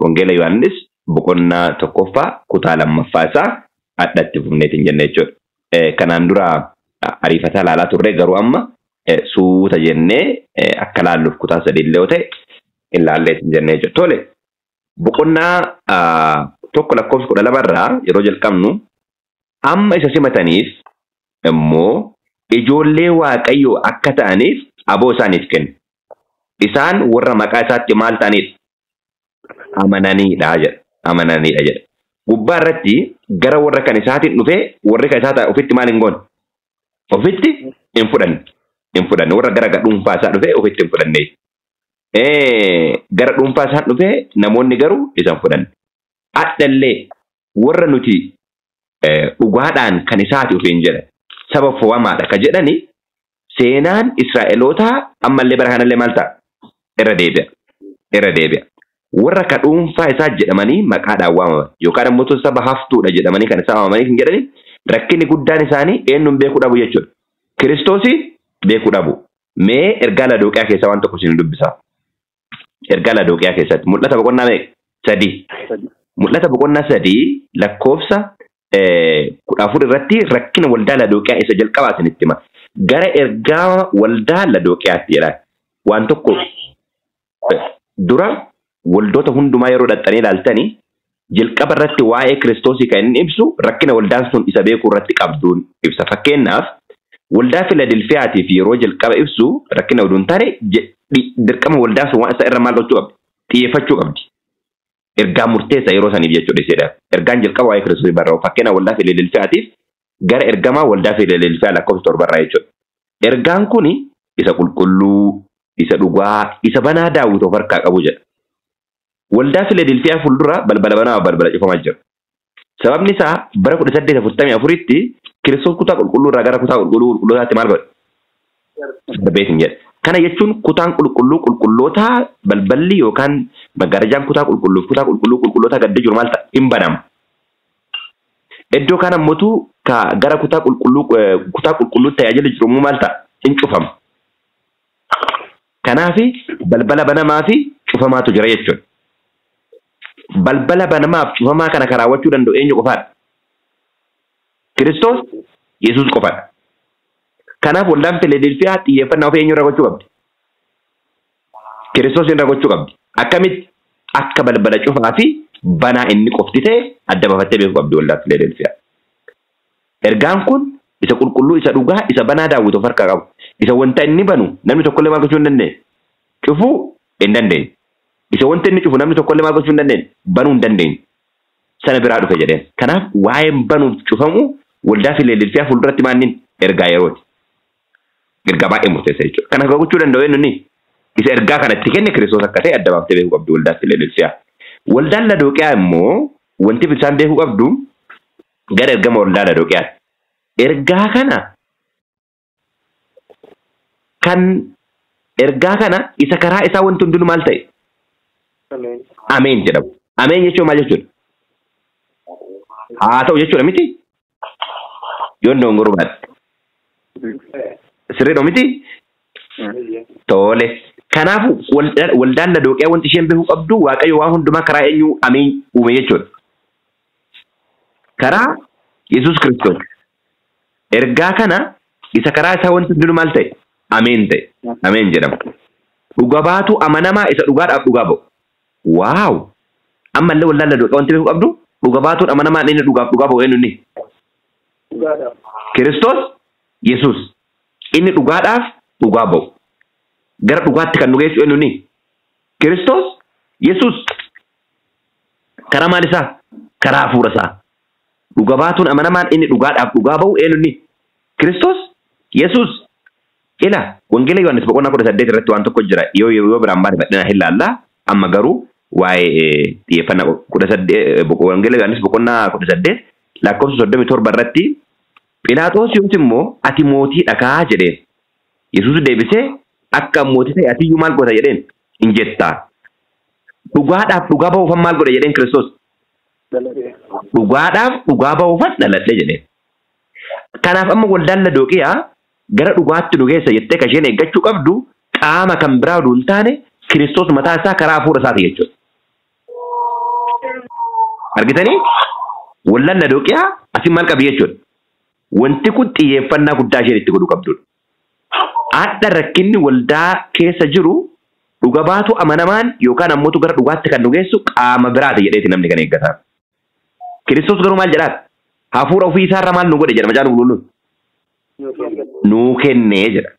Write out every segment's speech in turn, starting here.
Wangeela Yohaannis boqonnaa 1ffaa kutaa 2ffaa isaa addatti fufneetiin jenne jechuudha. Kanaan dura ariifataa ilaalaa turre garuu amma suuta jennee akka laalluuf kutaa 3 illee yoo ta'e ilaalleetiin jennee jechuudha. Tole boqonnaa 1 lakkoofsa 12 irraa yeroo jalqabnu amma isa simataniif immoo ijoollee Waaqayyoo akka ta'aniif aboo isaaniif kenne. Isaan warra maqaa isaatti maal ta'aniidha? Amananiidha jedha. Amananiidha jedha. Gubbaa irratti gara warra kan isaatiin dhufee warri kan isaa ta'e ofitti maal hin goone? Ofitti hin fudhanne. Hin fudhanne. Warra gara dhuunfaa isaa dhufee ofitti hin fudhanne. Gara dhuunfaa isaan dhufee namoonni garuu isa hin fudhanne. Addallee warra nuti dhugaadhaan kan isaati ofiin jedhan saba fo'amaadha ka jedhani seenaan Israa'elootaa ammallee bara kanallee maal ta'a? Irra deebi'a. Irra deebi'a. Warra ka dhuunfaa isaa jedhamanii maqaadhaan waamaman yookaan immoo saba haftuudha jedhamanii kan isaan waamamanii hin jedhani rakkinni guddaan isaanii eenyuun beekuu dhabu jechuudha. Kiristoosii beekuu dhabu. Mee ergaa Ladooqiyaa keessaa waan tokko isin dubbisaa. Ergaa Ladooqiyaa keessatti mul'ata boqonnaa meeqa? 3. Mul'ata boqonnaa 3 lakkoofsa 14 irratti rakkina waldaa Ladooqiyaa isa jalqabaa isinitti hima. Gara ergaa waldaa Ladooqiyaatti jedha. Waan tokko dura waldoota hundumaa yeroo dhaxxanii ilaaltanii jalqaba irratti waa'ee Kiristoosii kan inni ibsu rakkina waldaan sun isa beekuu irratti qabduun ibsa. Fakkeenyaaf waldaa Filadelfiyaatiif yeroo jalqaba ibsu rakkina oduu hin taane dirqama waldaan sun waan isa irra maal gochuu qabdi? Xiyyeeffachuu qabdi. Ergaa murteessaa yeroo saniif jechuudha isheedha. Ergaan jalqaba waa'ee Kiristoosii barraa'u. Fakkeenyaaf waldaa Filadelfiyaatiif gara ergamaa waldaa Filadelfiyaa lakkoofsa 7 irraa jechuudha. Ergaan kun isa qulqulluu, isa dhugaa, isa banaa Daawit of harkaa qabu jedha. Waldaa Filadelfiyaa fuuldura balbala banaa balbala cufamaa jira. Sababni isaa bara 1844tti Kiristoos kutaa qulqulluu irraa gara kutaa qulqulluu qulqullootaatti maal godhe? Darbeetiin jedha. Kana jechuun kutaan qulqulluu qulqullootaa balballi yookaan maggaarajaan kutaa qulqulluuf kutaa qulqulluu qulqullootaa gadda jiru maal ta'a? Hin banama. Iddoo kana immoo ka gara kutaa qulqulluu kutaa qulqulluu tajaajila jiru immoo maal ta'a? Hin cufama. Kanaaf balbala banamaa fi cufamaatu jira jechuudha. Balbala banamaaf cufamaa kana kan raawwachuu danda'u eenyu qofaadha? Kiristoos Yesuus qofaadha. Kanaaf waldaan Filadelfiyaa xiyyeeffannaa ofii eenyu irra gochuu qabdi? Kiristoos irra gochuu qabdi. Akkamitti? Akka balbala cufaa fi banaa inni qofti ta'e adda baafattee beekuu qabdi waldaan Filadelfiyaa. Ergaan kun isa qulqulluu, isa dhugaa, isa banaa Daawit of harkaa qabu. Isa wanta inni banu namni tokkollee maal gochuu hin dandeenye? Cufuu hin dandeenye. Isa wanta inni cufu namni tokkollee maal gochuu hin dandeenye? Banuu hin dandeenye. Sana biraa dhufe jedheen. Kanaaf waa'een banuuf cufamu waldaa Filadelfiyaa fuulduratti maannin ergaa yerooti. Ergaa baay'ee murteessa jechuudha. Kana gochuu danda'u eenyu inni? Isa ergaa kanatti kenne Kiristoos akka ta'e adda baaftee beekuu qabdi waldaa Filadelfiyaa. Waldaan Ladooqiyaa immoo wanti isaan beekuu qabdu gara ergama waldaa Ladooqiyaati. Ergaa kana kan ergaa kana isa karaa isaa wanti hundinuu maal ta'e? Ameen jedhamu. Ameen jechuun maal jechuudha? Haa ta'u jechuudha miti? Yoon dogongoruu baadhe. Sirriidha miti? Tole. Kanaafuu waldaan Ladooqiyaa wanti isheen beekuu qabdu Waaqayyo waan hundumaa karaa eenyu ameen uume jechuudha. Karaa Yesuus Kiristoos. Ergaa kana isa karaa isaa wanti hundinuu maal ta'e? Ameen ta'e. Ameen jedhama. Dhuga baatu amanamaa isa dhugaadhaaf dhugaa ba'u. Waaw! Ammallee waldaan Ladooqiyaa wanti beekuu qabdu dhuga baatuun amanamaan inni dhugaaf dhugaa ba'u eenyu inni? Kiristoos Yesuus. Inni dhugaadhaaf dhugaa ba'u. Gara dhugaatti kan nu geessu eenyu inni? Kiristoos Yesuus. Karaa maal isaa? Karaa hafuura isaa. Dhuga baatuun amanamaan inni dhugaadhaaf dhugaa ba'u eenyu inni? Kiristoos Yesuus. Ila Wangeela Yohaannis boqonnaa 18 irratti waan tokko jira. Yoo biraan baane bal'inaan hin laalla. Amma garuu waa'ee xiyyeeffannaa 18 Wangeela Yohaannis boqonnaa 18 lakkoofsa 37 irratti Phiilaaxoos yoos immoo ati mootii dhakaa jedheen. Yesuus deebisee akka mootii ta'e atiyyuu maal goota jedheen hin jettaa. Dhugaadhaaf dhugaa ba'uufan maal godhe jedheen Kiristoos. Dhugaadhaaf dhugaa ba'uufan dhaladhe jedheen. Kanaaf amma waldaan Ladooqiyaa gara dhugaatti nu geessa jettee kan isheen eeggachuu qabdu qaama kan biraa oduu hin taane Kiristoos mataa isaa karaa hafuura isaati jechuudha. Argitanii? Waldaan Laodooqiyaa asin maal qabdi jechuudha. Wanti kun xiyyeeffannaa guddaa isheen itti godhuu qabdudha. Adda rakkinni waldaa keessa jiru dhuga baatu amanamaan yookaan ammoo gara dhugaatti kan nu geessu qaama biraati jedheeti namni kan eeggataa. Kiristoos garuu maal jedhaa? Hafuura ofii isaarra maal nu godhe jedha Macaafa Qulqulluun? Nuu kennee jedha.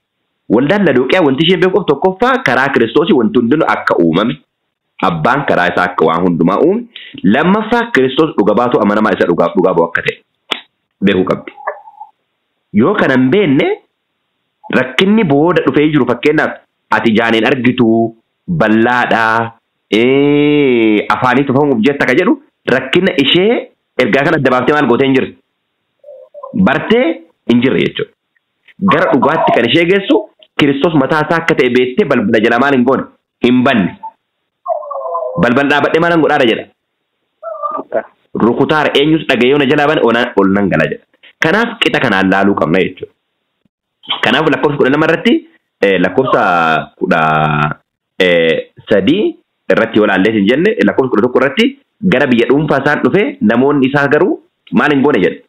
Waldaan Laodooqiyaa wanti isheen beeku tokkoffaa karaa Kiristoosii wanti hundinuu akka uumame, abbaan karaa isaa akka waan hundumaa uume, lammaffaa Kiristoos dhuga baatu amanamaa isa dhugaaf dhugaa ba'u akka ta'e beekuu qabdi. Yoo kana hin beekne rakkinni booda dhufee jiru fakkeenyaaf ati jaaniin argitu bal'aadhaa afaanii tufamuuf jetta ka jedhu rakkina ishee ergaa kana adda baaftee maal gootee hin jirre? Bartee hin jirre jechuudha. Gara dhugaatti kan ishee geessu Kiristoos mataa isaa akka ta'e beektee balbala jala maal hin goone? Hin banne. Balbala dhaabadhee maal hin godhaadha jedha. Rukutaara eenyus dhaga'ee na jalaa bane ol nan gala jedha. Kanaaf qixa kanaan laaluu qabna jechuudha. Kanaaf lakkoofsa 12 irratti lakkoofsa 13 irratti yoo laallee hin jenne lakkoofsa 11 irratti gara biyya dhuunfaa isaan dhufe namoonni isaa garuu maal hin goone jedha.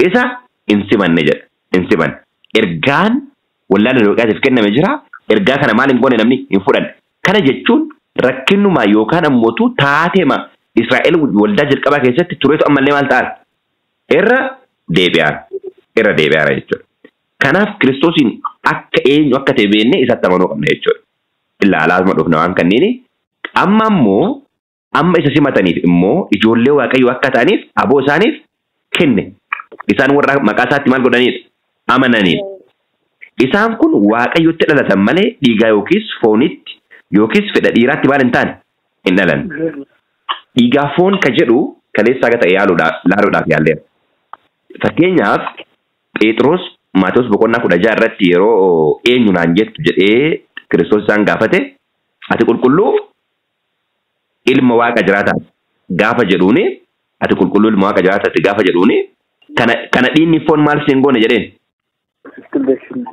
Isa hin simanne jedha. Hin simanne. Ergaan waldaa Laodooqiyaatiif kenname jira. Ergaa kana maal hin goone namni hin fudhanne. Kana jechuun rakkinuma yookaan ammoo taateema Israa'el waldaa jalqabaa keessatti tureetu ammallee maal ta'an? Irra deebi'aa. Irra deebi'aa jechuudha. Kanaaf Kiristoosiin akka eenyu akka ta'e beeknee isatti amanuu qabna jechuudha. Ilaalaasuma dhufna waan kanniini. Amma ammoo amma isa simataniif immoo ijoollee Waaqayyoo akka ta'aniif aboo isaaniif kenne. Isaan warra maqaa isaatti maal godhaniidha? Amananiidha. Isaan kun Waaqayyotti dhalatan malee dhiigaa yookiis foonitti yookiis fedha dhiiraatti maal hin taane? Hin dhalanne. Dhiigaa foon ka jedhu kaleessaa akka ta'e laaluudhaaf yaalleera. Fakkeenyaaf Phexros Maatewos boqonnaa 16 irratti yeroo eenyu naan jettu jedhee Kiristoos isaan gaafate ati qulqulluu ilma Waaqa jiraataati gaafa jedhuuni ati qulqulluu ilma Waaqa jiraataati gaafa jedhuuni kana dhiigni foon maal siin goone jedheen?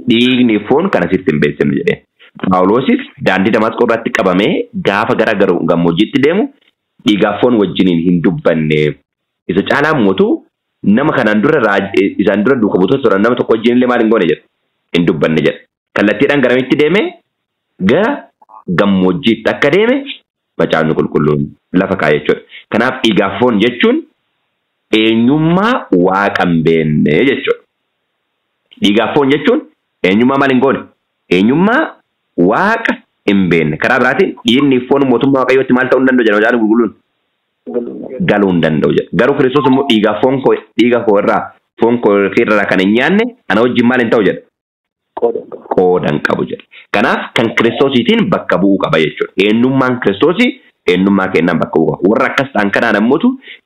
Dhiigni foon kana sitti hin beeksifne jedheen. Phaawulosis daandii Damaasqoo irratti qabamee gaafa gara gammoojjiitti deemu dhiigaaf foon wajjiniin hin dubbanne. Isa caalaa mootu nama kanaan dura isaan dura duuka buutota turan nama tokko wajjin illee maal hin goone jedha? Hin dubbanne jedha. Kallattiidhaan garamitti deeme? Gara gammoojjiitti akka deeme Macaafni Qulqulluun lafa kaa'e jechuudha. Kanaaf dhiigaaf foon jechuun eenyummaa Waaqa hin beekne jechuudha. Dhiigaaf foon jechuun eenyummaa maal hin goone? Eenyummaa Waaqa hin beekne. Karaa biraatiin dhiigni foon mootummaa Waaqayyootti maal ta'uu hin danda'u jedha Macaafni Qulqulluun? Galuu hin danda'u jedha. Garuu Kiristoos immoo dhiigaaf foon koo dhiiga koo irraa foon koo irraa kan hin nyaanne ana wajjin maal hin ta'u jedha? Qooda hin qabu jedha. Kanaaf kan Kiristoosiitiin bakka bu'uu qaba jechuudha. Eenyummaan Kiristoosii eenyummaa kennaan bakka bu'uu qaba. Warra akkas ta'an kanaan ammoo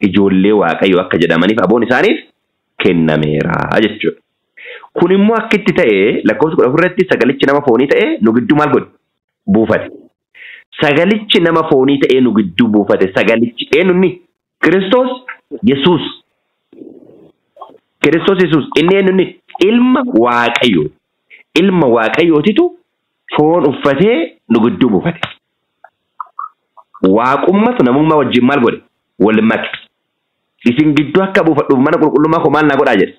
ijoollee Waaqayyoo akka jedhamaniif aboon isaaniif kennameera jechuudha. Kun immoo akka itti ta'e lakkoofsa 14 irratti sagalichi nama foonii ta'e nu gidduu maal godhe? Buufate. Sagalichi nama foonii ta'e nu gidduu buufate. Sagalichi eenyunni? Kiristoos Yesuus. Kiristoos Yesuus inni eenyunni? Ilma Waaqayyoo. Ilma Waaqayyootitu foon uffatee nu gidduu buufate. Waaqummatu namummaa wajjin maal godhe? Wal make. Isin gidduu akka buufadhuuf mana qulqullummaa koo maal naa godhaa jedhe?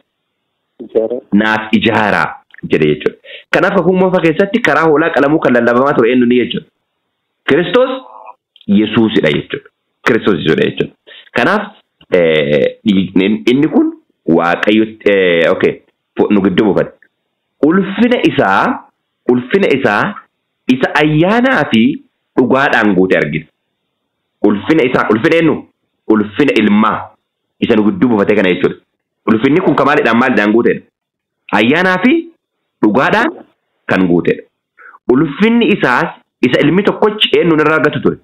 Naaf ijaaraa jedhe jechuudha. Kanaaf kakuu moofaa keessatti karaa hoolaa qalamuu kan lallabamaa ture eenyu ni jechuudha? Kiristoos Yesuusidha jechuudha. Kiristoos Yesuusidha jechuudha. Kanaaf inni kun Waaqayyo okay nu gidduu buufate. Ulfina isaa isa ayyaanaa fi dhugaadhaan guute argina. Ulfina isaa ulfina eenyu? Ulfina ilmaa isa nu gidduu buufate kana jechuudha. Ulfinni kun maaliidhaan maaliidhaan guutedha? Ayyaanaa fi dhugaadhaan kan guutedha. Ulfinni isaas isa ilmi tokkochi eenyuun irraa argatu ture?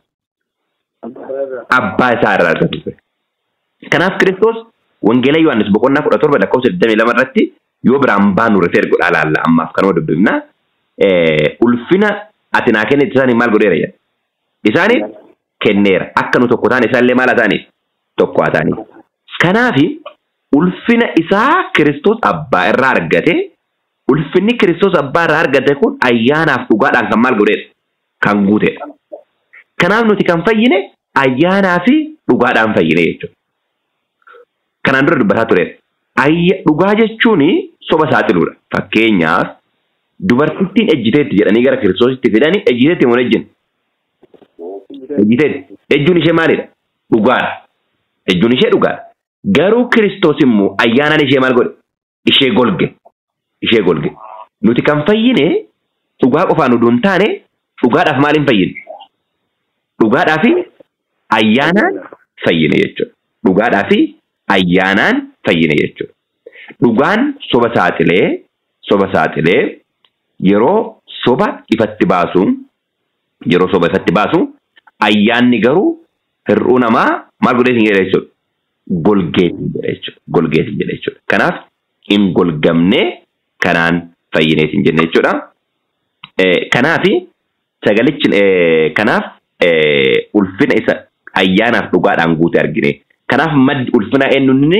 Abbaa isaa irraa argatu ture. Kanaaf Kiristoos Wangeela Yohaannis boqonnaa 17 lakkoofsa 22 irratti yoo biraan baanu rifeer godhaa laalla ammaaf kanuma dubbifna. Ulfina ati naa kennite isaanii maal godheera jedha? Isaaniif kenneera. Akka nu tokko taane isaallee maal haa ta'aniif? Tokko haa ta'aniif. Kanaaf ulfina isaa Kiristoos abbaa irraa argate. Ulfinni Kiristoos abbaa irraa argate kun ayyaanaaf dhugaadhaan kan maal godheedha? Kan guutedha. Kanaaf nuti kan fayyine ayyaanaa fi dhugaadhaan fayyine jechuudha. Kanaan dura dubbataa tureera. Dhugaa jechuun soba saaxiluudha. Fakkeenyaaf dubartittiin ejjiteetti jedhanii gara Kiristoositti fidanii ejjiteetti moo ejjin? Ejjiteetti. Ejjuun ishee maalidha? Dhugaadha. Ejjuun ishee dhugaadha. Garuu Kiristoos immoo ayyaanaan ishee maal godhe? Ishee golge. Ishee golge. Nuti kan fayyine dhugaa qofaan oduu hin taane dhugaadhaaf maaliin fayyine? Dhugaadhaa fi ayyaanaan fayyine jechuudha. Dhugaadhaa fi ayyaanaan fayyine jechuudha. Dhugaan soba saaxilee yeroo soba ifatti baasu, ayyaanni garuu hir'uu namaa maal godhee hin jedhe jechuudha. Golgeetiin jedhe jechuudha. Golgeetiin jedhe jechuudha. Kanaaf hin golgamne kanaan fayyineetiin jenne jechuudha. Kanaaf sagalichi kanaaf ulfina isa ayyaanaaf dhugaadhaan guute argine. Kanaaf maddi ulfina eenyuun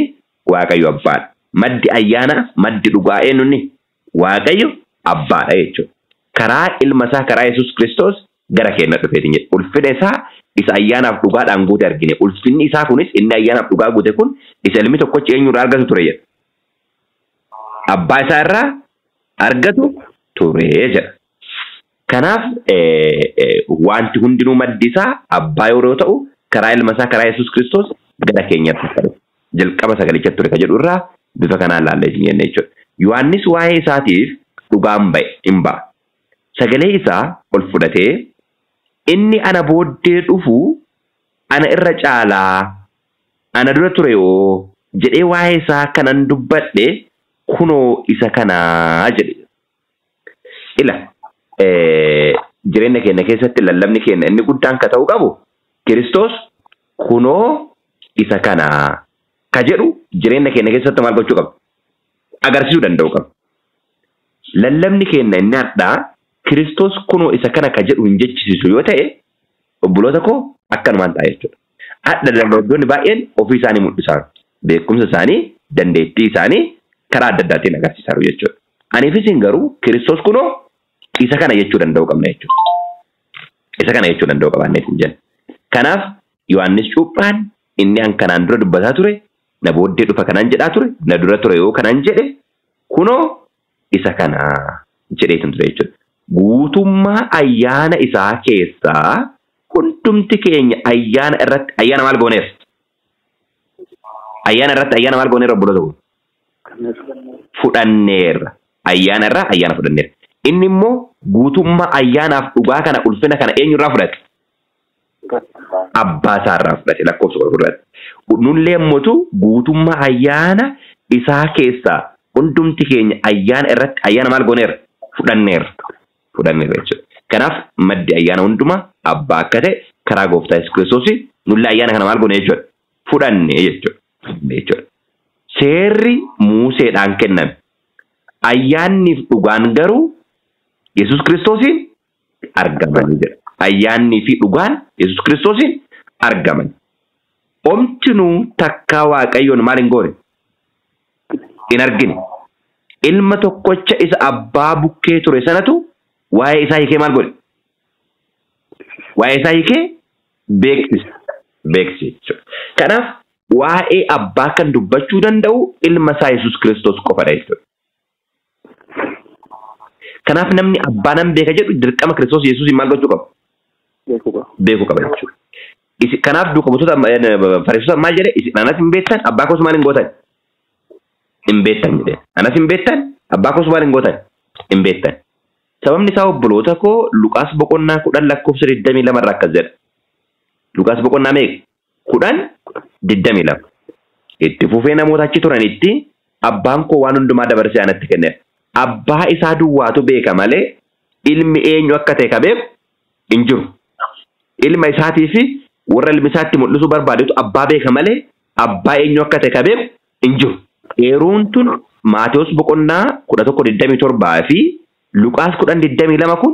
Waaqayyo Abbaadha. Maddi ayyaana, maddi dhugaa eenyuun Waaqayyo Abbaadha jechuudha. Karaa ilma isaa karaa Yesuus Kiristoos gara keenya dhufeetiin jedhe. Ulfina isaa isa ayyaanaaf dhugaadhaan guute argine. Ulfinni isaa kunis inni ayyaanaaf dhugaa guute kun isa ilmi tokkochi eenyurraa argatu ture jedha. Abbaa isaa irraa argatu ture jedha. Kanaaf wanti hundinuu maddi isaa abbaa yeroo ta'u karaa ilma isaa karaa Yesuus Kiristoos gara keenyatti dhufe. Jalqaba sagalicha ture ka jedhu irraa bifa kanaan laallee jenne jechuudha. Yohaannis waa'ee isaatiif dhugaan ba'e hin ba'a. Sagalee isaa ol fudhatee inni ana booddee dhufu ana irra caalaa ana dura ture yoo jedhee waa'ee isaa kanan dubbadhe kunoo isa kanaa jedhe. Ila jireenya keenya keessatti lallabni keenya inni guddaan ka ta'uu qabu Kiristoos kunoo isa kanaa ka jedhu jireenya keenya keessatti maal gochuu qaba? Agarsiisuu danda'u qaba. Lallabni keenya inni har'aa Kiristoos kunoo isa kana ka jedhu hin jechisiisu yoo ta'e obboloota koo akkanumaan ta'a jechuudha. Hadha lallabdoonni baay'een ofii isaanii mul'isaa beekumsa isaanii dandeettii isaanii karaa adda addaatiin agarsiisaa jechuudha. Aniifis hin garuu Kiristoos kunoo isa kana jechuu danda'u qabna jechuudha. Isa kana jechuu danda'u qabaanneet hin jenna. Kanaaf Yohaannis Cuuphaan inni an kanaan dura dubbataa ture, na booddee dhufa kanaan jedhaa ture, na dura ture yoo kanaan jedhe kunoo isa kana jedheetu ture jechuudha. Guutummaa ayyaana isaa keessaa hundumti keenya ayyaana irratti ayyaana maal gooneef? Ayyaana irratti ayyaana maal gooneef obboloota koo? Fudhanneerra. Ayyaana irraa ayyaana fudhanneerra. Inni immoo guutummaa ayyaanaaf dhugaa kana ulfina kana eenyurraa fudhate? Abbaa isaarraa fudhate lakkoofsa qulqulluudhaatti. Nullee immoo guutummaa ayyaana isaa keessaa hundumti keenya ayyaana irratti ayyaana maal gooneerra? Fudhanneerra. Fudhanneerra jechuudha. Kanaaf maddi ayyaana hundumaa abbaa akka ta'e karaa gooftaa Yesuus Kiristoos nullee ayyaana kana maal goone jechuudha? Fudhanne jechuudha. Seerri Museedhaan kenname. Ayyaanniif dhugaan garuu Yesuus Kiristoosiin argaman jedha. Ayyaannii fi dhugaan Yesuus Kiristoosiin argaman. Omtinuu takkaa Waaqayyoon maal hin goone? Hin argine. Ilma tokkocha isa abbaa bukkee ture sanatu waa'ee isaa hiikee maal godhe? Waa'ee isaa hiikee beeksise. Beeksise jechuudha. Kanaaf waa'ee abbaa kan dubbachuu danda'u ilma isaa Yesuus Kiristoos qofadha jechuudha. Kanaaf namni abbaa nan beeka jedhu dirqama Kiristoos Yesuusiin maal gochuu qaba? Beekuu qaba jechuudha. Kanaaf duuka buutota Fariisota maal jedhe? Isin anas hin beektan abbaa koos maal hin gootan? Hin beektan jedhe. Anas hin beektan abbaa koos maal hin gootan? Hin beektan. Sababni isaa obboloota koo Luqaas boqonnaa 10 lakkoofsa 22 irraa akkas jedha. Luqaas boqonnaa meeqa? 10 22. Itti fufee namoota achi turanitti abbaan koo waan hundumaa dabarsee anatti kenneera. Abbaa isaa duwwaatu beeka malee ilmi eenyu akka ta'e ka beeku hin jiru. Ilma isaatii fi warra ilmi isaatti mul'isuu barbaadetu abbaa beeka malee abbaa eenyu akka ta'e ka beeku hin jiru. Eeruun tun Maatewos boqonnaa 11:27 fi Luqaas 10:22 kun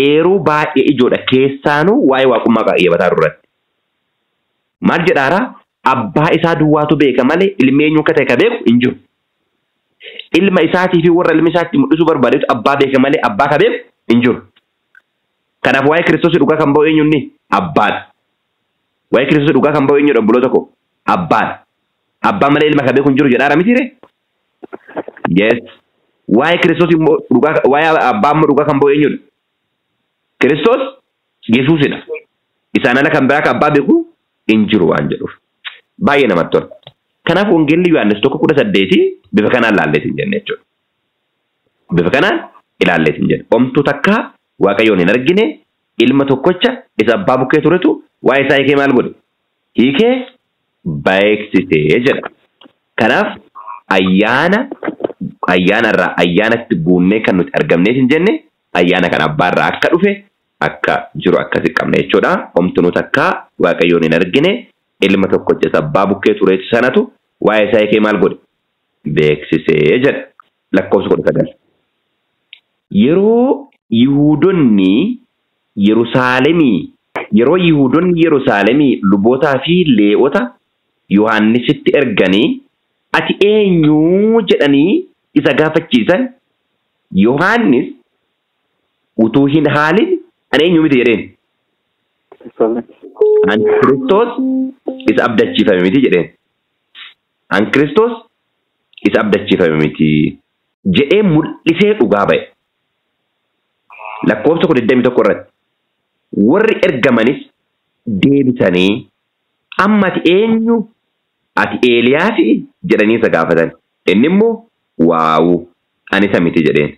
eeruu baay'ee ijoodha. Keessaanuu waa'ee waaqummaa qaayyabataa irratti. Maal jedhaaraa? Abbaa isaa duwwaatu beeka malee ilmi eenyu akka ta'e ka beeku hin jiru. Ilma isaatii fi warra ilmi isaatti mul'isuu barbaadetu abbaa beeka malee abbaa ka beeku hin jiru. Kanaaf waa'ee Kiristoos dhugaa kan ba'u eenyuun Abbaadha. Waa'ee Kiristoos dhugaa kan ba'u eenyudha obboloota koo? Abbaadha. Abbaa malee ilma kan beeku hin jiru jedhaara mitiire? Yes. Waa'ee Kiristoos immoo dhugaa, waa'ee abbaa immoo dhugaa kan ba'u eenyudha? Kiristoos Yesuusidha. Isaan ala kan biraa kan abbaa beeku hin jiru waan jedhuuf. Baay'ee namatti tola. Kanaaf wangeelli Yohaannis 1:18 bifa kanaan laalleetiin jenne jechuudha. Bifa kanaan ilaalleetiin jenne. Omtuu takka Waaqayyoon hin argine, ilma tokkocha isa abbaa bukkee turetu waa'ee isaa hiikee maal godhe? Hiikee beeksisee jedha. Kanaaf ayyaana irraa ayyaanatti guunnee kan nuti argamneet hin jenne, ayyaana kan abbaa irraa akka dhufe akka jiru akkasi qabna jechuudha. Omtuu takka Waaqayyoon hin argine, ilma tokkocha isa abbaa bukkee tureetu sanatu waa'ee isaa hiikee maal godhe? Beeksisee jedha. Lakkoofsa 19. Yeroo Yihuudonni Yerusaalemii lubootaa fi Lee'ota Yohaannisitti erganii ati eenyu jedhanii isa gaafachiisan, Yohaannis utuu hin haalin ani eenyu miti jedheen. An Kiristoos isa abdachiifame miti jedheen. An Kiristoos isa abdachiifame miti jedhee mul'isee dhugaa ba'e. Lakkoofsa 21 irratti warri ergamanis deebisanii amma ati eenyu? Ati Eeliyaasi jedhanii isa gaafatan. Inni immoo waawu ani isa miti jedheen.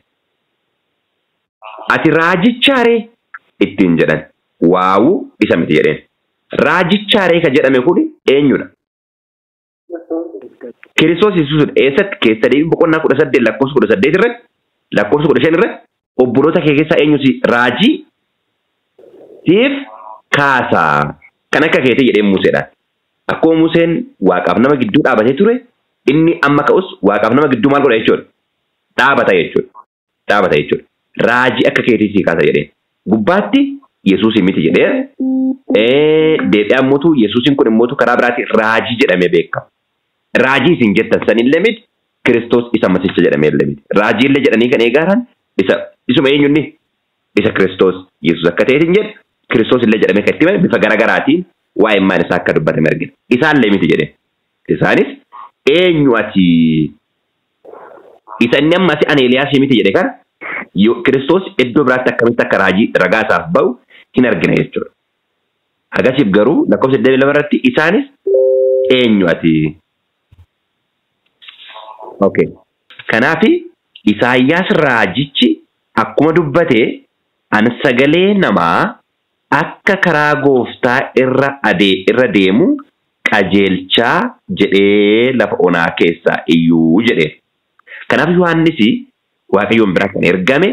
Ati raajichaaree ittiin jedhan. Waawu isa miti jedheen. Raajichaaree kan jedhame kun eenyudha? Kiristoos Yesuusidha. Eessatti? Keessa deebii boqonnaa 18 lakkoofsa 18 irratti, lakkoofsa 15 irratti obboloota kee keessaa eenyu si raajii siif kaasaa kan akka keetii jedheen Museedhaan. Akkuma Museen waaqaaf nama gidduu dhaabatee ture, inni amma ka'us waaqaaf nama gidduu maal godha jechuudha? Dhaabata jechuudha. Dhaabata jechuudha. Raajii akka keetii sii kaasa jedheen. Gubbaatti Yesuus miti jedhee, deebi'aa immoo Yesuusin kun immoo karaa biraatiin raajii jedhamee beekama. Raajii isin jettan sanillee miti, Kiristoos isa masicha jedhamee illee miti. Raajii illee jedhanii kan eegaaran isa isuma eenyunni isa Kiristoos Yesuus akka ta'eetiin jedhe, Kiristoos illee jedhamee kan itti himame bifa garaagaraatiin waa'ee maan isaa akka dubbatame argina. Isaan illee miti jedheen. Isaanis eenyu ati isa inni amma ani Eeliyaas miti jedhe kana Kiristoos iddoo biraatti akkamitti akka raajii ragaa isaaf ba'u hin argina jechuudha. Agasiif garuu lakkoofsa 22 irratti isaanis eenyu ati? Okay. Kanaaf Isaayyaas raajichi akkuma dubbate an sagalee namaa akka karaa gooftaa irra deemu qajeelchaa jedhee lafa onaa keessaa iyyuu jedhee. Kanaaf Yohaannis Waaqayyoon biraa kan ergame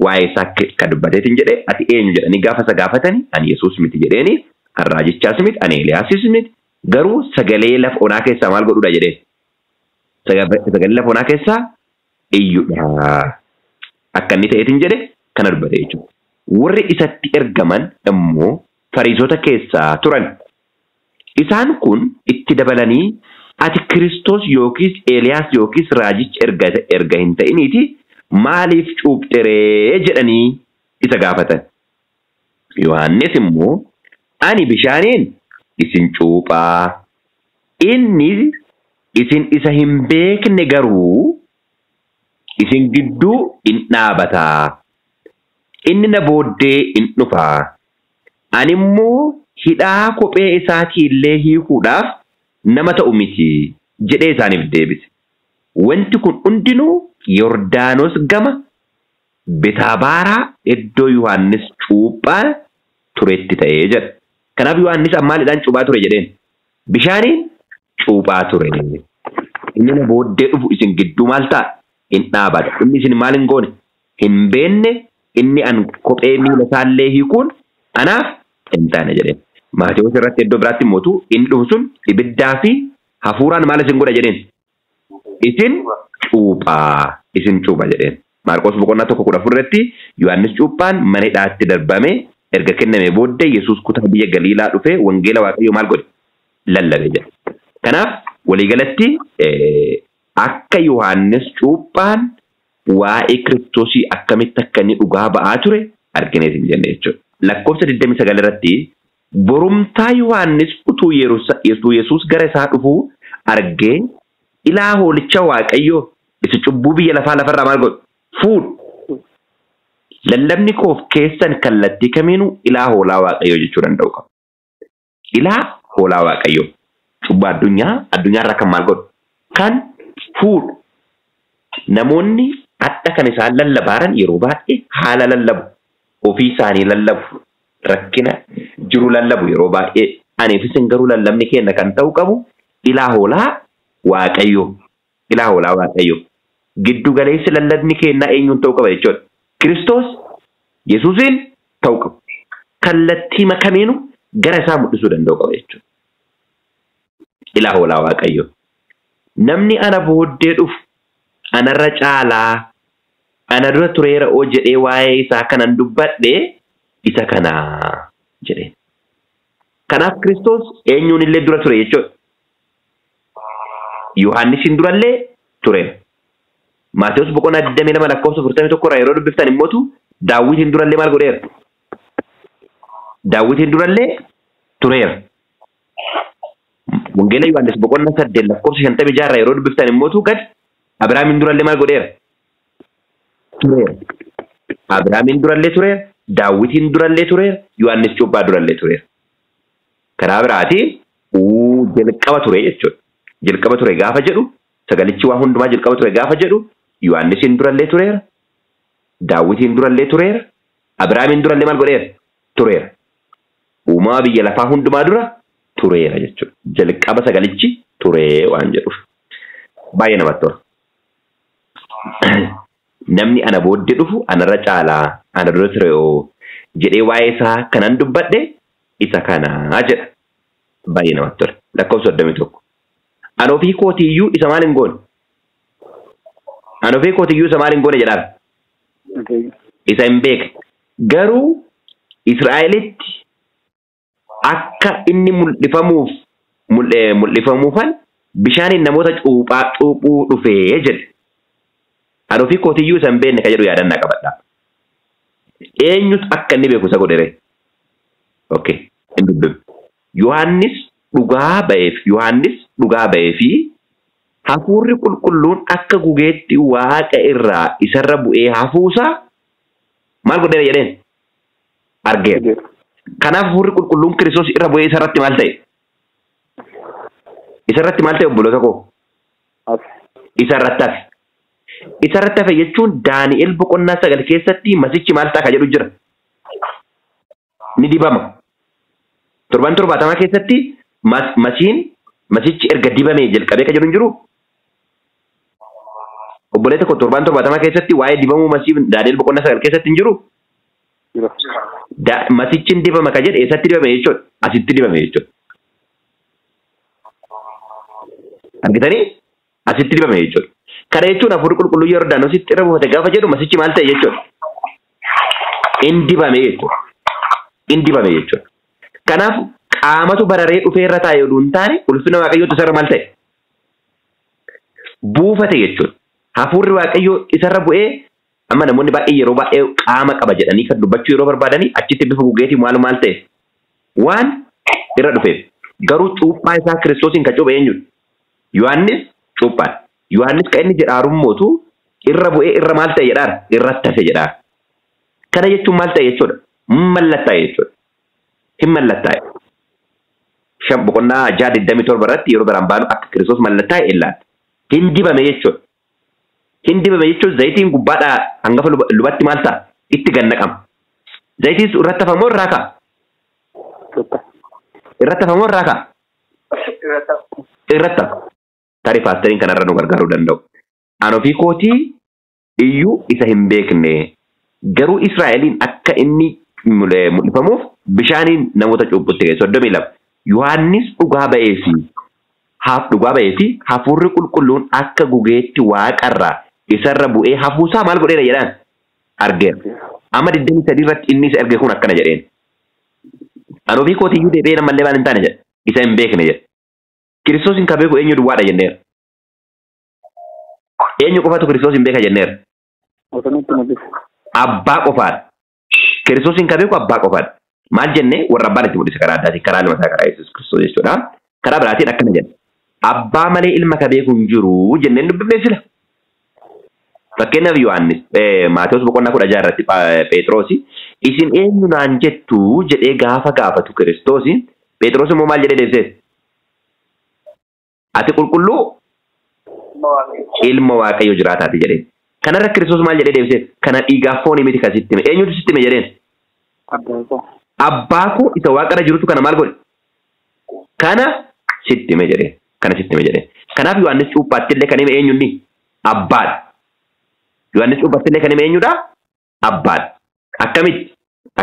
waa'ee isaa kan dubbateetiin jedhee ati eenyu jedhanii gaafa isa gaafatanii ani Yesuus miti jedheeni, an raajichaas miti, ani Eeliyaasis miti, garuu sagalee lafa onaa keessaa maal godhuudha jedheen. Sagalee lafa onaa keessaa iyyuudha. Akka inni ta'eetiin jedhe kana dubbate jechuudha. Warri isatti ergaman immoo Fariisota keessaa turan. Isaan kun itti dabalanii ati Kiristoos yookiis Eeliyaas yookiis raajicha erga hin ta'iniiti maaliif cuuphxeree jedhanii isa gaafatan. Yohaannis immoo ani bishaaniin isin cuuphaa, inni isin isa hin beekne garuu isin gidduu in dhaabataa. Inni na booddee in dhufaa. Ani immoo hidhaa kophee isaatii illee hiikuudhaaf nama ta'u miti jedhee isaaniif deebise. Wanti kun hundinuu Yordaanos gama Betaabaaraa iddoo Yohaannis cuuphaa turetti ta'ee jedha. Kanaaf Yohaannis maalidhaan cuuphaa ture jedheen? Bishaaniin cuuphaa ture. Inni na booddee dhufu isin gidduu maal ta'a? Hin dhaabata. Inni isin maal hin goone? Hin beenne. Inni an kophee miila isaallee hiikuun anaaf hin taane jedheen. Maatewos irratti iddoo biraatti immoo inni dhufu sun ibiddaa fi hafuuraan maal isin godha jedheen? Isin cuuphaa. Isin cuupha jedheen. Maarqos boqonnaa 1:14 irratti Yohaannis cuuphaan mana hidhaatti darbame erga kenname booddee Yesuus kutaa biyya Galiilaa dhufee wangeela Waaqayyoo maal godhe? Lallabe jedhe. Kanaaf waliigalatti akka Yohaannis cuuphaan waa'ee Kiristoosii akkamitti akka inni dhugaa ba'aa ture arginees hin jenne jechuudha. Lakkoofsa 29 irratti borumtaa Yohaannis utuu Yesuus gara isaa dhufuu argee ilaa hoolicha Waaqayyoo isa cubbuu biyya lafaa lafarraa maal godhu? Fuudhu. Lallabni koof keessan kallattii kamiinuu ilaa hoolaa Waaqayyoo jechuu danda'u qaba. Ilaa hoolaa Waaqayyoo. Cubbuu addunyaarraa kan maal godhu? Kan fuudhu. Namoonni adda kan isaan lallabaaran yeroo baay'ee haala lallabu. Ofii isaanii lallabu. Rakkina jiru lallabu yeroo baay'ee. Aniif isin garuu lallabni keenya kan ta'u qabu ilaa hoolaa Waaqayyoo. Ilaa hoolaa Waaqayyoo. Giddu galeessi lallabni keenyaa eenyuun ta'uu qaba jechuudha. Kiristoos Yesuusiin ta'uu qaba. Kallattii kamiinuu gara isaa mul'isuu danda'u qaba jechuudha. Ilaa hoolaa Waaqayyoo. Namni ana booddee dhufu anarra caalaa ana dura tureera oo jedhee waa'ee isaa kanan dubbadhe isa kanaa jedheen. Kanaaf Kiristoos eenyuun illee dura ture jechuudha. Yohaannisiin durallee tureera. Maatewos boqonnaa 22 lakkoofsa 41 irraa yeroo dubbiftan immootu Daawitiin durallee maal godheera? Daawitiin durallee tureera. Wangeela Yohaannis boqonnaa 8 lakkoofsa 56 irraa yeroo dubbiftan immootu gad Abiraamiin durallee maal godheera? Tureera. Abiraamiin durallee tureera. Daawitiin durallee tureera. Yohaannis cuuphaa durallee tureera. Karaa biraatiin jalqaba ture jechuudha. Jalqaba ture gaafa jedhu sagalichi waa hundumaa jalqaba ture gaafa jedhu Yohaannisiin durallee tureera. Daawitiin durallee tureera. Abiraamiin durallee maal godheera? Tureera. Uumaa biyya lafaa hundumaa dura tureera jechuudha. Jalqaba sagalichi turee waan jedhuuf. Baay'ee namatti tola. Namni ana booddee dhufu anarra caalaa ana dura ture oo jedhee waa'ee isaa kanan dubbadhe isa kanaa jedha. Baay'ee namatti tola. Lakkoofsa 31. Ani ofii kootiyyuu isa maal hin goone? Ani ofii kootiyyuu isa maal hin goone jedhaan? Isa hin beekne. Garuu Israa'elitti akka inni mul'ifamuufan bishaaniin namoota cuuphuu dhufee jedhe. Ani ofii kootiyyuu isa hin beekne kan jedhu yaadannaa qabadha. Eenyutu akka inni beeku isa godhere? Okay, hin dubbifne. Yohaannis dhugaa ba'eef hafuurri qulqulluun akka gugeetti waaqa irraa isarra bu'ee hafuusaa maal godheera jedheen? Argeera. Kanaaf hafuurri qulqulluun Kiristoos irra bu'ee isarratti maal ta'e? Isarratti maal ta'e obboloota koo? Isarratti hafe. Isarratti hafe jechuun Daani'el boqonnaa 9 keessatti masichi maal ta'a ka jedhu jira. Ni dibama. Torban 70 keessatti masichi erga dibamee jalqabee ka jedhu hin jiru. Obboleessa koo torban 70 keessatti waa'ee dibamuu masii Daani'el boqonnaa 9 keessatti hin jiru. Masichi hin dibama ka jedhe eessatti dibame jechuudha? Asitti dibame jechuudha. Argitanii? Asitti dibame jechuudha. Kana jechuun hafuurri qulqulluu Yordaanositti irra buufate gaafa jedhu masichi maal ta'e jechuudha? Hin dibame jechuudha. Hin dibame jechuudha. Kanaaf qaamatu bararee dhufee irra taa'e oduu hin taane ulfina Waaqayyootu isarra maal ta'e? Buufate jechuudha. Hafuurri Waaqayyoo isarra bu'ee amma namoonni baay'ee yeroo baay'ee qaama qaba jedhanii kan dubbachuu yeroo barbaadanii achitti bifa gugeetiin maal maal ta'e? Waan irra dhufeef. Garuu cuuphaa isaa Kiristoosiin kan cuuphe eenyudha? Yohaannis cuuphaadha. Yohaannis kan inni jedhaarummootu irra bu'ee irra maal ta'e jedhaara? Irratti hafe jedhaara. Kana jechuun maal ta'e jechuudha? Mallattaa'e jechuudha. Hin mallattaa'e. Boqonnaa 6:27 irratti yeroo biraan baanu akka Kiristoos mallattaa'e ilaalla. Hin dibame jechuudha. Hin dibame jechuun zayitiin gubbaadhaa hangafa lubatti maal ta'a? Itti gannaqama. Zayitiin irratti hafamoo irraa ka'a? Irratti hafamoo irraa ka'a? Irratti hafa. Tarii paastariin kanarra nu gargaaruu danda'u. Ani ofii kootii iyyuu isa hin beekne. Garuu Israa'eliin akka inni mul'ifamuuf bishaaniin namoota cuuphutti ga'e. 32. Yohaannis dhugaa ba'ee fi hafuurri qulqulluun akka gugeetti waaqarraa isarra bu'ee hafuusaa maal godheera jedhaan? Argeera. Amma 23 irratti inni isa erge kun akkana jedheen. Ani ofii kootiyyuu deebi'ee namallee maal hin taane jedhe. Isa hin beekne jedhe. Kiristoos hin beeku eenyu duwwaadha jenneera. Eenyu qofatu Kiristoos hin beeka jenneera? Abbaa qofaadha. Kiristoos hin beeku abbaa qofaadha. Maal jennee warra abbaan itti mul'ise karaa addaatiin karaa ilma isaa karaa Yesuus Kiristoos jechuudha. Karaa biraatiin akkana jenna. Abbaa malee ilma ka beeku hin jiru jenneen dubbifne sila. Fakkeenyaaf Yohaannis Maatewos boqonnaa 16 irratti Phexrosi isin eenyu naan jettu jedhee gaafa gaafatu Kiristoosi Phexros immoo maal jedhee deebiseef? Ati qulqulluu ilma Waaqayyo jiraataati jedheen. Kanarra Kiristoos maal jedhee deebiseef? Kana dhiigaaf foonii miti kan sitti hime. Eenyutu sitti hime jedheen? Abbaa koo isa waaqarra jirutu kana maal godhe? Kana sitti hime jedheen. Kana sitti hime jedheen. Kanaaf Yohaannis cuuphaatti illee kan hime eenyunni? Abbaadha. Yohaannis cuuphaatti illee kan hime eenyudha? Abbaadha. Akkamitti?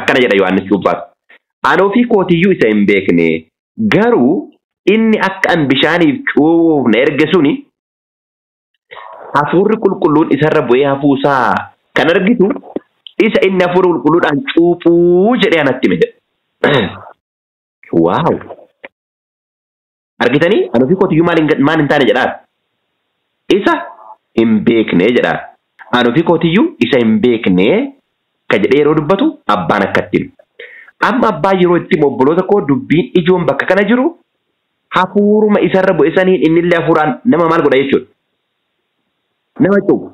Akkana jedha Yohaannis cuuphaatu. Ani ofii kootiyyuu isa hin beekne garuu inni akka an bishaaniif cuuphuuf na erge suni hafuurri qulqulluun isarra bu'ee hafuusaa kan argitu isa inni hafuura qulqulluudhaan cuuphuu jedhee anatti hime jedha. Waaw! Argitanii? Ani ofii kootiyyuu maal hin taane jedhaa? Isa hin beekne jedhaa. Ani ofii kootiyyuu isa hin beekne ka jedhee yeroo dubbatu abbaan akkatti hime. Amma abbaa yeroo itti obboloota koo dubbiin ijoon bakka kana jiru hafuuruma isarra bu'e saniin innillee hafuuraan nama maal godha jechuudha. Nama cuupha.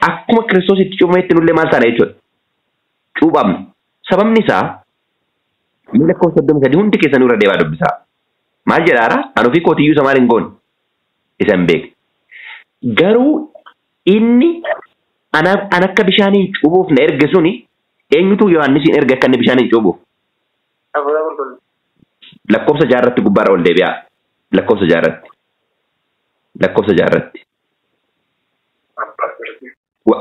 Akkuma Kiristoos itti cuuphametti nullee maal taana jechuudha. Cuuphamna. Sababni isaa inni lakkoofsa 33 hundi keessan irra deemaa dubbisaa. Maal jedhaara? Ani ofii kootiyyuu isa maal hin goone? Isa hin beekne. Garuu inni an akka bishaaniin cuuphuuf na erge suni eenyutu Yohaannisiin erge akka inni bishaaniin cuuphuuf? Lakkoofsa 6 irratti gubbaarra ol deebi'aa. Lakkoofsa 6 irratti. Lakkoofsa 6 irratti.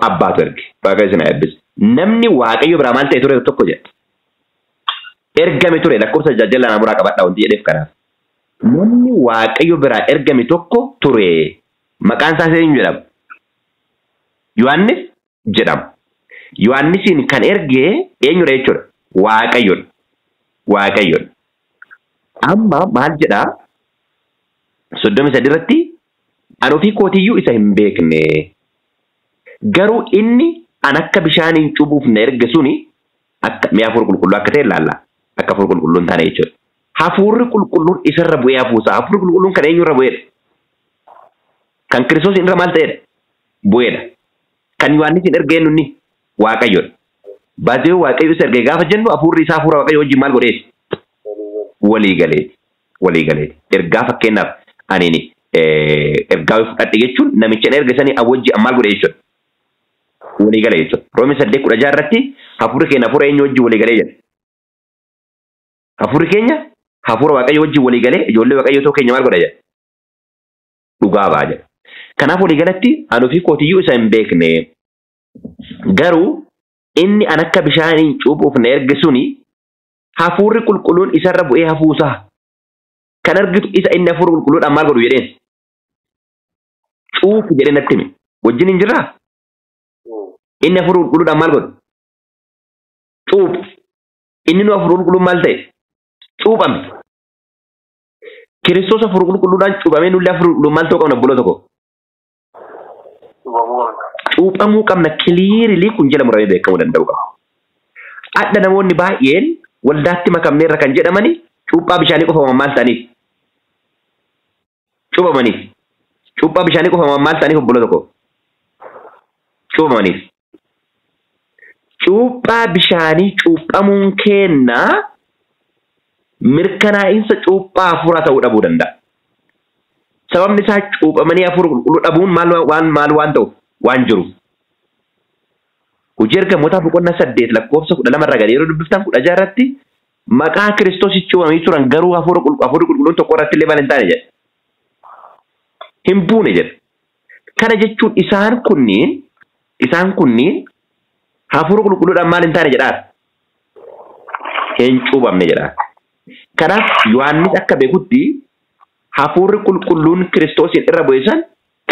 Abbaatu erge. Waaqayyo isin haa eebbisu. Namni Waaqayyo biraa maal ta'e ture tokko jedha. Ergame ture lakkoofsa 6 jalaa namuraa qabadhaa wanti jedheef kanaaf. Namni Waaqayyo biraa ergame tokko ture. Maqaan isaas eenyu jedhama? Yohaannis jedhama. Yohaannisiin kan erge eenyudha jechuudha? Waaqayyodha. Waaqayyodha. Amma maal jedhaa? 33 irratti ani ofii kootiyyuu isa hin beekne. Garuu inni an akka bishaaniin cuuphuuf na erge suni akka mi'a hafuura qulqulluu akka ta'e ilaalla. Akka hafuura qulqulluu hin taane jechuudha. Hafuurri qulqulluun isarra bu'ee hafuusaa. Hafuurri qulqulluun kan eenyurra bu'eedha? Kan Kiristoos irra maal ta'edha? Bu'eedha. Kan Yohaannisiin erge eenyunni? Waaqayyodha. Baasee Waaqayyo isa erge gaafa jennu hafuurri isaa hafuura Waaqayyo wajjin maal godheeti? Walii galeeti. Walii galeeti. Ergaa fakkeenyaaf ani ergaa fudhadhe jechuun namicha erga sanii wajjin maal godhe jechuudha? Walii gale jechuudha. Roomii 8:16 irratti hafuurri keenya hafuura eenyu wajjin walii galee jedha. Hafuurri keenya hafuura Waaqayyo wajjin walii galee ijoollee Waaqayyo ta'uu keenya maal godha jedha? Dhugaa ba'a jedha. Kanaaf walii galatti ani ofii kootiyyuu isa hin beekne. Garuu inni an akka bishaaniin cuuphuuf na erge suni hafuurri qulqulluun isarra bu'ee hafuusaa kan argitu isa inni hafuura qulqulluudhaan maal godhu jedheen? Cuuphu jedhee natti hime. Wajjin hin jirraa? Inni hafuura qulqulluudhaan maal godhu? Cuuphu. Inni nu hafuura qulqulluun maal ta'e? Cuuphame. Kiristoos hafuura qulqulluudhaan cuuphamee nullee hafuura qulqulluun maal ta'uu qabna obboloota koo? Cuuphamuu qabna. Kiliirilii kun jala muramee beekamuu danda'u qaba. Adda namoonni baay'een waldaatti makamneerra kan jedhamani cuuphaa bishaanii qofa maal ta'aniif? Cuuphamaniif. Cuuphaa bishaanii qofa maal ta'aniif obboloota koo? Cuuphamaniif. Cuuphaa bishaanii cuuphamuun kennaa mirkanaa'insa cuuphaa hafuuraa ta'uu dhabuu danda'a. Sababni isaa cuuphamanii hafuura qulqulluu dhabuun maal waan ta'uuf waan jiruuf. Hojii ergamootaa boqonnaa 8 lakkoofsa 12 irraa gadi yeroo dubbiftan 16 irratti maqaa Kiristoos cuuphamanii turan garuu hafuura qulqulluun tokko irratti illee maal hin taane jedha. Hin buune jedha. Kana jechuun isaan kunniin hafuura qulqulluudhaan maal hin taane jedhaa? Hin cuuphamne jedhaa. Kanaaf Yohaannis akka beekutti hafuurri qulqulluun Kiristoosiin irra bu'e san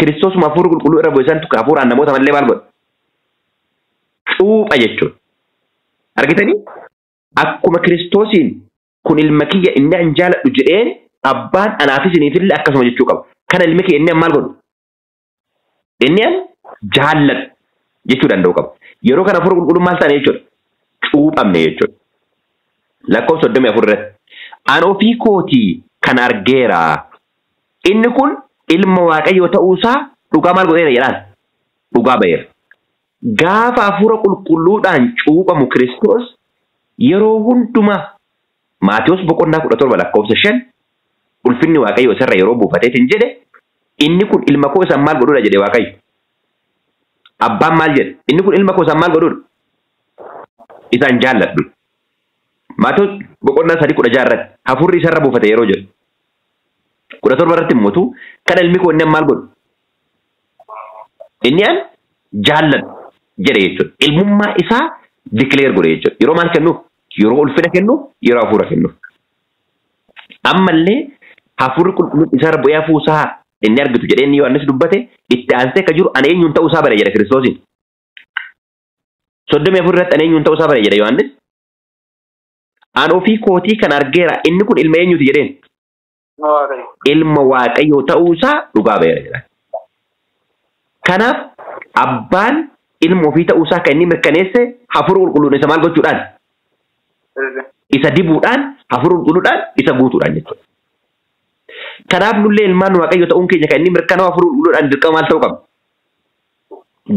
Kiristoosuma hafuurri qulqulluu irra bu'e san hafuuraan namoota malee maal godha? Cuupha jechuudha. Argitanii? Akkuma Kiristoosiin kun ilma kiyya inni an jaaladhu jedheen abbaan anaafis isiniifillee akkasuma jechuu qaba. Kana ilmi kiyya inni an maal godhu? Inni an jaalladhu jechuu danda'u qaba. Yeroo kana hafuura qulqulluun maal ta'an jechuudha? Cuuphamne jechuudha. Lakkoofsa 34 irratti. An ofii kootii kan argeera. Inni kun Ilma Waaqayyoo ta'uusaa dhugaa maal godheera jedhaan? Dhugaa ba'eera. Gaafa hafuura qulqulluudhaan cuuphamu Kiristoos yeroo hundumaa Maatewos boqonnaa 17 lakkoofsa 5 ulfinni Waaqayyoo isarra yeroo buufateetiin jedhe inni kun ilma koo isaan maal godhuudha jedhe Waaqayyo. Abbaan maal jedhe? Inni kun ilma koo isaan maal godhuudha? Isaan jaalladhu. Maatewos boqonnaa 3:16 irratti hafuurri isarra buufate yeroo jedhu. 17 irratti immoo kana ilmi koo inni maal godhu? Inni an jaalladhu jedhe jechuudha. Ilmummaa isaa declare godhe jechuudha. Yeroo maal kennuuf? Yeroo ulfina kennuuf, yeroo hafuura kennuuf. Ammallee hafuurri qulqulluun isarra bu'ee hafuusaa inni argitu jedhee inni Yohaannis dubbate itti aansee akka jiru ana eenyuun ta'uusaa bare jedha Kiristoosiin. 34 irratti ana eenyuun ta'uusaa bare jedha Yohaannis. An ofii kootii kan argeera inni kun ilma eenyuuti jedheen? Ilma Waaqayyoo ta'uusaa dhugaa ba'eera jedha. Kanaaf abbaan ilma ofii ta'uusaa kan inni mirkaneesse hafuura qulqulluun isa maal gochuudhaan? Isa dibuudhaan, hafuura qulqulluudhaan, isa guutuudhaan jechuudha. Kanaaf nullee ilmaan Waaqayyoo ta'uun keenya kan inni mirkanaa'u hafuura qulqulluudhaan dirqama maal ta'uu qabna?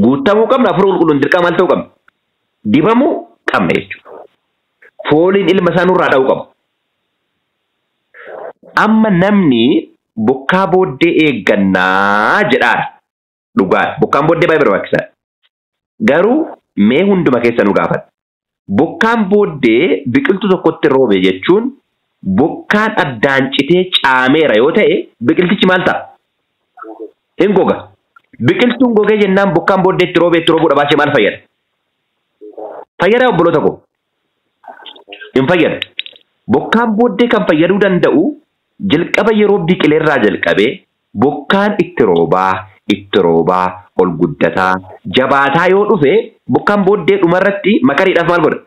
Guutamuu qabna, hafuura qulqulluun dirqama maal ta'uu qabna? Dibamuu qabna jechuudha. Fooliin ilma isaa nurraa dha'uu qaba. Amma namni bokkaa booddee eeggannaa jedhaara. Dhugaadha. Bokkaan booddee baay'ee barbaachisaadha. Garuu mee hunduma keessa nu gaafadha. Bokkaan booddee biqiltuu tokkotti roobe jechuun bokkaan addaan citee caameera yoo ta'e biqiltichi maal ta'a? Hin goga. Biqiltuun gogee jennaan bokkaan booddee itti roobee itti roobuu dhabaachee maal fayyada? Fayyadaa obboloota koo? Hin fayyadu. Bokkaan booddee kan fayyaduu danda'u jalqaba yeroo biqileerraa jalqabee bokkaan itti roobaa, ol guddataa, jabaataa yoo dhufe bokkaan booddee dhumarratti makariidhaaf maal godha?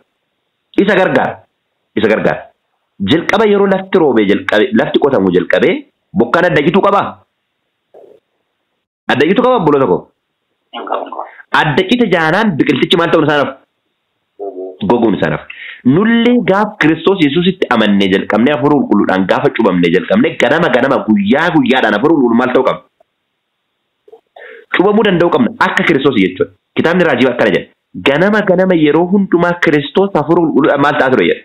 Isa gargaara. Isa gargaara. Jalqaba yeroo lafti roobee jalqabe, lafti qotamu jalqabee bokkaan adda cituu qabaa? Adda cituu qabaa obboloota koo? Adda cite jaanaan biqiltichi maal ta'uun isaan hafu? Goguun isaan hafu. Nullee gaaf Kiristoos Yesuusitti amannee jalqabnee hafuura qulqulluudhaan gaafa cubamnee jalqabnee ganama ganama guyyaa guyyaadhaan hafuura qulqulluu maal ta'uu qabna? Cubamuu danda'uu qabna akka Kiristoos jechuudha. Kitaabni raajii akkana jedha. Ganama ganama yeroo hundumaa Kiristoos hafuura qulqulluudhaan maal ta'aa ture jedha?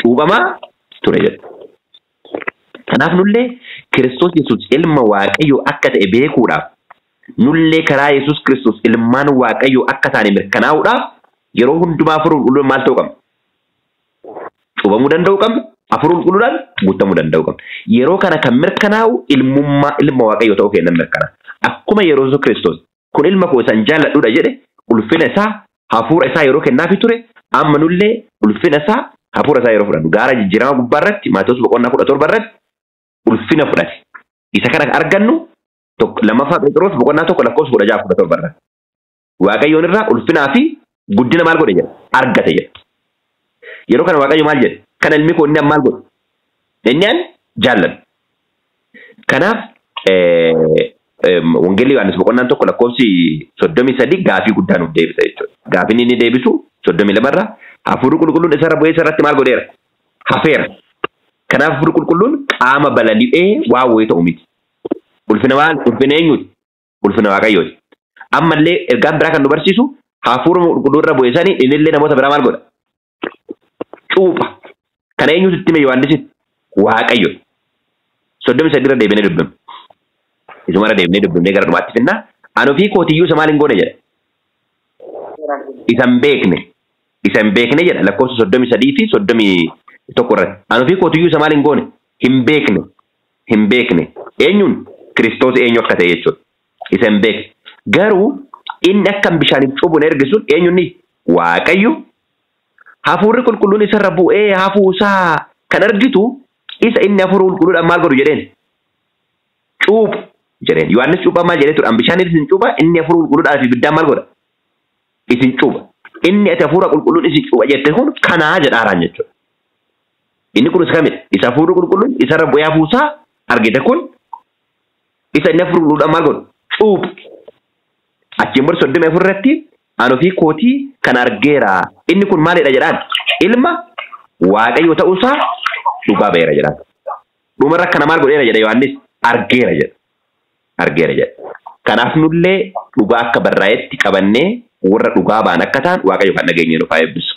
Cuubamaa ture jedha. Kanaaf nullee Kiristoos Yesuus ilma Waaqayyoo akka ta'e beekuudhaaf nullee karaa Yesuus Kiristoos ilmaan Waaqayyoo akka taane mirkanaa'uudhaaf yeroo hundumaa hafuura qulqulluun maal ta'uu qabna? Cuubamuu danda'uu qabna. Hafuura qulqulluudhaan guutamuu danda'uu qabna. Yeroo kana kan mirkanaa'u ilmummaa ilma Waaqayyoo ta'uu keenya mirkanaa'a. Akkuma yeroo Yesuus Kiristoos kun ilma koo isaan jaalladhuudha jedhe ulfina isaa hafuura isaa yeroo kennaafi ture amma nullee ulfina isaa hafuura isaa yeroo fudhannu gaara jijjiirama gubbaa irratti Maatewos boqonnaa 17 irratti ulfina fudhate. Isa kana argannu lammaffaa Phexros boqonnaa 1 lakkoofsa 16 17 irratti. Waaqayyoon irraa ulfinaa fi guddina maal godhe jedha? Argate jedha. Yeroo kana Waaqayyo maal jedhe? Kana ilmi koo inni maal godhe? Inni an jaalladhu. Kanaaf Wangeelli Yohaannis boqonnaan 1 lakkoofsi 33 gaafii guddaa nuuf deebisa jechuudha. Gaafiin inni deebisu 32 irraa hafuurri qulqulluun isarra bu'ee isarratti maal godheera? Hafeera. Kanaaf hafuurri qulqulluun qaama balali'ee waa wayii ta'u miti. Ulfina maal? Ulfina eenyuuti? Ulfina Waaqayyooti. Ammallee ergaan biraa kan nu barsiisu hafuura qulqulluu irra bu'e sanii innillee namoota biraa maal godha? Cuupha. Kana eenyutu itti hime Yohaannisitti? Waaqayyo. 33 irra deebinee dubbifna. Isuma irra deebinee dubbifnee gara dhumaatti finnaa. Ani ofii kootiyyuu isa maal hin goone jedha? Isa hin beekne. Isa hin beekne jedha lakkoofsa 33 fi 31 irratti. Ani ofii kootiyyuu isa maal hin goone? Hin beekne. Hin beekne. Eenyuun? Kiristoos eenyu akka ta'e jechuudha. Isa hin beekne. Garuu inni akkam bishaaniif cuubu na erge sun eenyuun? Waaqayyo. Hafuurri qulqulluun isarra bu'ee hafuusaa kan argitu isa inni hafuura qulqulluudhaan maal godhu jedheen? Cuuphu jedheen. Yohaannis cuuphaa maal jedhee ture? An bishaaniif isin cuupha, inni hafuura qulqulluudhaan fi ibiddaan maal godha? Isin cuupha. Inni ati hafuura qulqulluun isin cuupha jette kun kanaa jedhaaraan jechuudha. Inni kun isa kamidha? Isa hafuurri qulqulluun isarra bu'ee hafuusaa argite kun isa inni hafuura qulqulluudhaan maal godhu? Cuuphu. Achiin booda 34 irratti ani ofii kootii kan argeera. Inni kun maalidha jedhaan? Ilma Waaqayyoo ta'uusaa dhugaa ba'eera jedhaan. Dhumarra kana maal godheera jedha Yohaannis? Argeera jedha. Argeera jedha. Kanaaf nullee dhugaa akka barraa'etti qabannee warra dhugaa ba'an akka ta'an Waaqayyo kan dhageenye nuuf haa eebbisu.